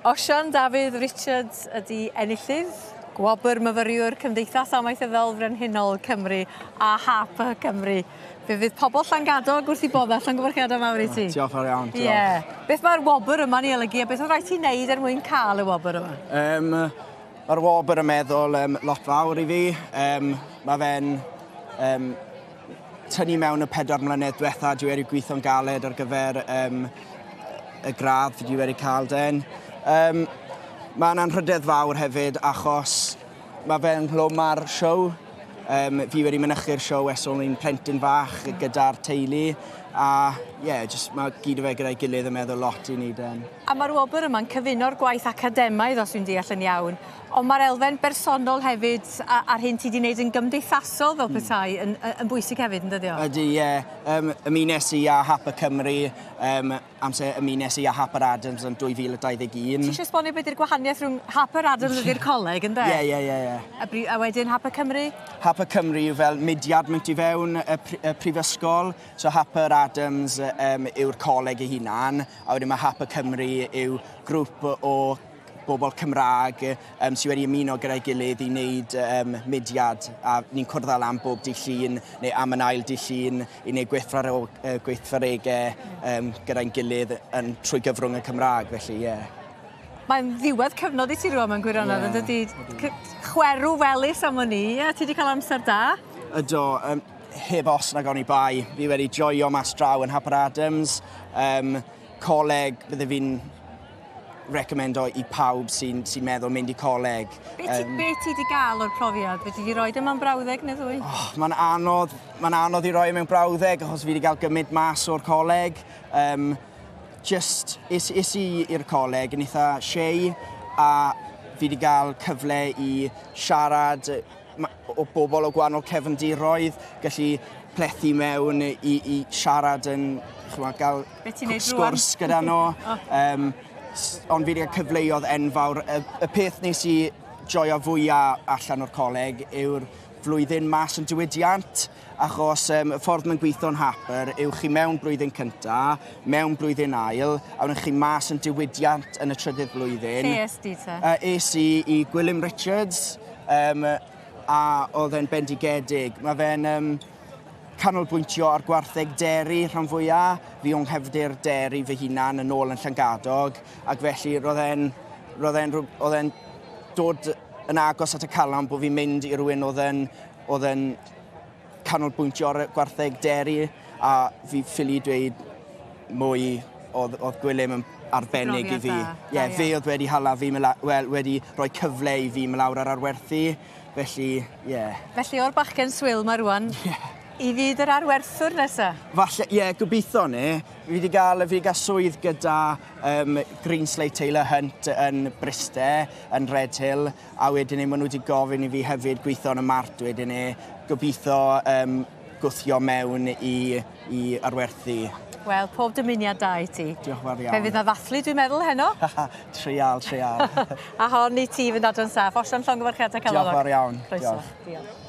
Osian Dafydd Richards ydy enillydd Gwobr Myfyriwr Cymdeithas Amaethyddol Frenhinol Cymru a Harper Cymru. Fe fydd pobl Llangadog wrth 'u bodda, llongyfarchiadau mawr i ti. Diolch fawr iawn, diolch. Ie. Beth mae'r wobr yma'n ei olygu a beth oedd rhaid ti wneud er mwyn cael y wobr yma? Um, mae'r wobr yn meddwl um, lot fawr i fi. Um, mae fe'n um, tynnu mewn y 4 mlynedd diwetha, dwi wedi gweithio'n galed ar gyfer um, y gradd dwi wedi cael den. Um, Mae'n anrhydedd fawr hefyd achos mae fe ynghlwm â'r siow. Um, fi wedi mynychu'r siow ers o'n i'n plentyn fach gyda'r teulu a ie, yeah, just mae gyd o fe gyda'i gilydd yn meddwl lot i ni den. A mae'r wobr yma'n cyfuno'r gwaith academaidd os dwi'n deall yn iawn, ond mae'r elfen bersonol hefyd a'r hyn ti 'di wneud yn gymdeithasol fel petai yn yn bwysig hefyd yn dydi o? Ydy, ie. Um, ymunes i â Harper Cymru um, amser ymunes i â Harper Adams yn 2021. Ti eisiau esbonio beth yw'r gwahaniaeth rhwng Harper Adams ydy'r coleg, ynde? Ie, ie, ie, ie. A, a wedyn Harper Cymru? Harper Cymru yw fel mudiad mynd i fewn y, y prifysgol. So Harper Adams um, yw'r coleg ei hunan, a wedyn mae Harper Cymru yw grŵp o bobl Cymraeg um, sydd wedi ymuno gyda'i gilydd i wneud um, mudiad a ni'n cwrdd â lan bob dydd Llun neu am yn ail dydd Llun i wneud gweithgareddau um, gyda'n gilydd yn, trwy gyfrwng y Cymraeg, felly ie. Yeah. Mae'n ddiwedd cyfnod i ti rwan mewn gwirionedd, yeah. yn dydy? Chwerw felys am wn i, a ti wedi cael amser da? Ydw, um, heb os nag oni bai. Fi wedi joio mas draw yn Harper Adams. Um, coleg, bydde fi'n recomendo i pawb sy'n sy meddwl mynd i coleg. Be ti, um, be ti di gael o'r profiad? Fe ti di roi mewn brawddeg neu ddwy? Oh, mae'n anodd, mae'n anodd i roi mewn brawddeg achos fi wedi cael gymaint mas o'r coleg. Um, just, is, is i i'r coleg yn eitha shei a fi wedi cael cyfle i siarad o bobl o gwahanol cefndiroedd, gallu plethu mewn i, i siarad yn, chymod, gael sgwrs gyda nhw. oh. um, ond fi wedi cael cyfleoedd enfawr. Y, y peth nes i joio fwyaf allan o'r coleg yw'r flwyddyn mas yn diwydiant, achos um, y ffordd mae'n gweithio'n Harper yw chi mewn blwyddyn cynta, mewn blwyddyn ail, a wedyn chi mas yn diwydiant yn y trydydd blwyddyn. Lle es di te? Es i i Gwilym Richards, um, a oedd e'n bendigedig. Mae fe'n um, canolbwyntio ar gwartheg deri rhan fwyaf. Fi o'n nghefndir deri fy hunan yn ôl yn Llangadog, ac felly roedd e'n roedd e'n roedd e'n dod yn agos at y calon bod fi'n mynd i rywun oedd e'n oedd e'n canolbwyntio ar y gwartheg deri a fi ffili dweud mwy oedd, oedd Gwilym yn arbennig i fi. Ie, yeah, fe oedd wedi hala fi, wel, wedi rhoi cyfle i fi lawr ar arwerthu, felly, ie. Yeah. Felly o'r bachgen swil mae rwan, yeah. i fyd yr arwerthwr nesa? Falle, ie, yeah, gobeithio ni. Fi wedi gael, fi wedi gael swydd gyda um, Greenslade Taylor Hunt yn Bryste, yn Redhill, a wedyn ni, maen nhw wedi gofyn i fi hefyd gweithio yn y mart wedyn ni, gobeithio um, gwthio mewn i, i arwerthu. Wel, pob dymuniad da i ti. Diolch yn fawr iawn. Fe fydd na ddathlu, dwi'n meddwl, heno. Trial, trial. a hon i ti fynd adro'n saff. Osian, llongyfarchiadau calonnog. Diolch yn fawr iawn. Croeso. Diolch. Diolch.